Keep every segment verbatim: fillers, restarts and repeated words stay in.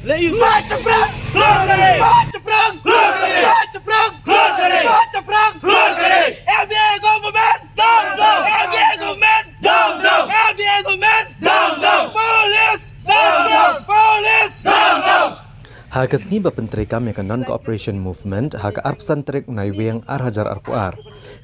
March to front! March to front! March to front! March to front! L B A government! Down, down! L B A government! Down, down! L B A government! Down, down! Police! Down, down! Police! Down, down! Ha ka sngi ba pyntreikam ïa ka Non-Cooperation Movement ha ka arphew san tarik u Naiwieng ar hajar arphew ar,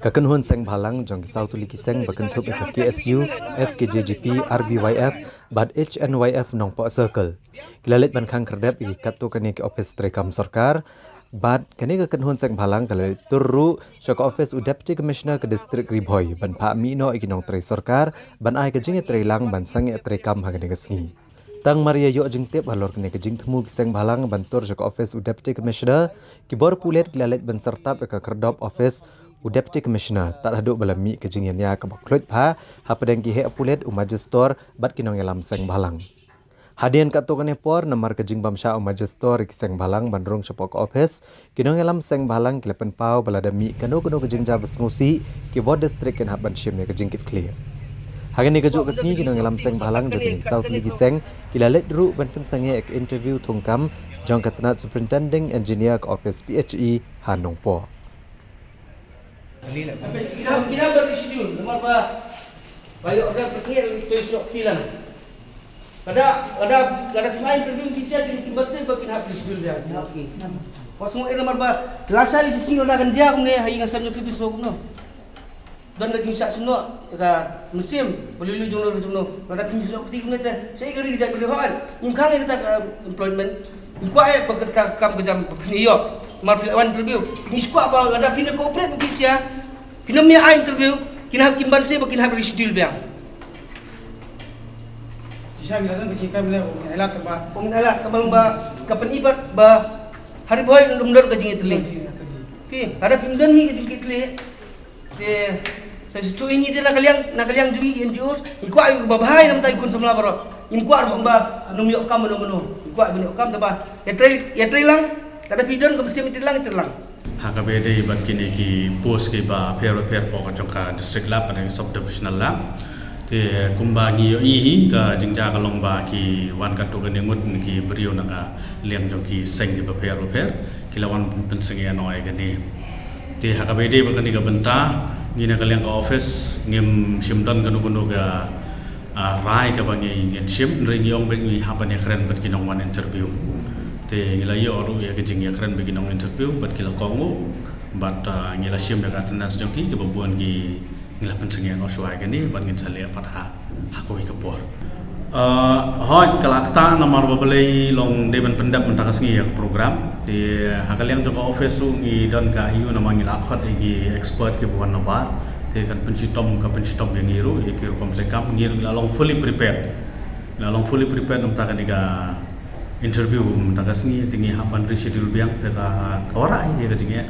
ka kynhun seng bhalang jong ki saw tylli ki seng ba kynthup ïa ka K S U, F K J G P, R B Y F bad H N Y F Nongpoh Circle ki la leit ban khang khyrdep ïa ki katto katne ki ophis treikam sorkar. Bad kane ka kynhun seng bhalang ka la leit tur ruh sha ka ophis u Deputy Commissioner ka District Ri Bhoi ban phah mih noh ïa ki nongtrei sorkar ban ai ka jingïatreilang ban sangeh treikam ha kane ka sngi. Tang mar ïa ïoh jingtip halor kane ka jingthmu ki seng bhalang ban tur sha ka ophis u Deputy Commissioner, ki bor pulit ki la leit ban syrtap ïa ka khyrdop ophis u Deputy Commissioner tad haduh ba la mih ka jingïania kaba khluit bha hapdeng ki heh pulit, u Magistrate bad ki nongïalam seng bhalang. Hadien katto katne por, namar ka jingbymshah u Magistrate ïa ki seng bhalang ban rung shapoh ka ophis, ki nongïalam seng bhalang ki la pynpaw ba lada mih kano kano ka jingjia ba sngewsih, ki bor district kin hap ban shim ïa ka jingkitkhlieh. Ha kane kajuh ka sngi, ki nongïalam seng bhalang jong kine ki saw tylli ki seng ki la leit ruh ban pynsangeh ïa ka interview thungkam jong ka tnat Superintending Engineer ka ophis P H E ha Nongpoh. Kina, kina ba reschedule namar ba ba ïoh order pyrshah to ïoh kti lang. Lada, lada, lada phim ai interview ki sha jin ki ban seng ba kin hap reschedule biang. Okey. Ko sngewbha namar ba lashai shisien lada kan jia kumne ha ïing ha sem jong phi, phi sngew kumno? Don ka jingshah sngewbha ka mynsiem ba lulu jong no jong no. Lada phim sngewbha kti kumne te sa ïa ka ri ka jaid ba ri hooid. Ngim khang ïa kata ka employment. Ngi kwah ïa ba ka kam ka jam ba phin ïoh. Mar phi la wan interview, ngi kwah ba lada phin cooperate bad phi sha, phin ym ïa ai interview, kin hap, kin ban seng ba kin hap reschedule biang. Shisha ngi la don ka jingkam leh, ong ngi alat ba, ong ngi alat ba long ba ka pyni pat ba ha Ri Bhoi ym don ka jingïatylli. Phi, lada phim don hi ka jingkitkhlieh. Te sa shisha ngi te na ka liang, na ka liang jong ngi N G Os, ngi kwah ïa ba bha ïa na bynta ki khun samla baroh. Ngim kwah ba ym ïoh kam mano mano. Ngi kwah ba ïoh kam, te ba ïatrei, ïatrei lang. Lada phi don ka mynsiem ïatrei lang, ïatrei lang. Ha kaba ïadei bad kine ki post kiba pher bapher hapoh ka jong ka district lab bad ka sub divisional lab. Te kumba ngi ïohi hi, ka jingjia ka long ba ki wan katto katne ngut ki briew na ka liang jong ki seng kiba pher bapher ki la wan pynsangeh noh ïa kane. Te ha kaba ïadei bad kane ka bynta, ngi na ka liang ka office ngim shym don kano kano ka, ah, rai kaba ngi, ngin shim, hynrei ngi ong ba ngi hap ban ïakren bad ki nongwan interview. Te ngi la ïoh ruh ïa ka jingïakren bad ki nong interview bad ki la kohnguh bad, ah, ngi la shim ïa ka attendance jong ki, kiba bun ki ngi la pynsangeh noh shuwa ïa kane bad ngin sa leh pat ha ha kawei ka por. Ah, hooid, ka la ktah namar ba balei long dei ban pyndep mynta ka sngi ïa ka program. Te ha ka liang jong ka office ruh ngi don ka ïa u namar ngi la khot ïa ki expert kiba wan nabar. Te kan pynshitom, ka pynshitom ïa ngi ruh ïa ki rukom treikam, ngi ruh ngi la long fully prepared. Ngi la long fully prepared na bynta kane ka interview mynta ka sngi, te ngi hap ban reschedule biang, te ka, ka wanrah hi ïa ka jingeh.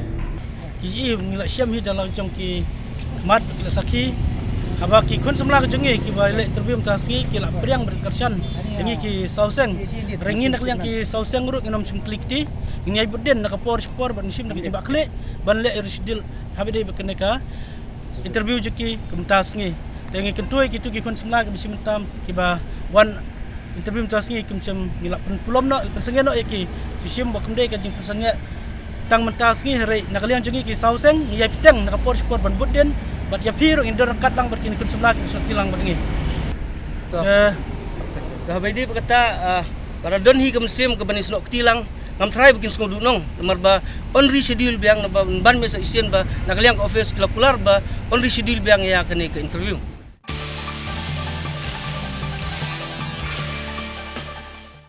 Ki i ngi la shem hi da la jong ki mat, ki la sakhi. Haba ki khun samla ka jong ngi kiba leh interview mynta ka sngi ki la pdiang bad kyrshan ïa ngi ki saw seng. Hynrei ngi na ka liang ki saw seng ruh ngin ym shim kli kti. Ngin ïai bud dien na ka por shi por bad ngin shim na ka jingbakla ban leh reschedule haba dei bad kane ka interview jong ki ka mynta ka sngi. Te ngi kyntu ïa kito ki khun samla kiba shim mynta, kiba wan interview mynta ka sngi, kim shym, ngi la pynpulom noh, pynsangeh noh ïa ki. Ki shim ba kam dei ka jingpynsangeh tang mynta ka sngi, hynrei na ka liang jong ngi ki saw seng ngi ïai bteng na ka por shi por ban bud dien. Bad ïa phi ruh ngin don ryngkat lang bad kine ki khun samla kiba snoh kti lang bad ngi. To. Eh. Haba ïadei bad kata, ah, lada don hi ka mynsiem kaba ïasnoh kti lang, ngam tharai ba kin sngewduh noh, namar ba yn reschedule biang, namar ba ban mih sa shisien ba na ka liang ka office ki la kular ba yn reschedule biang ïa kane ka interview.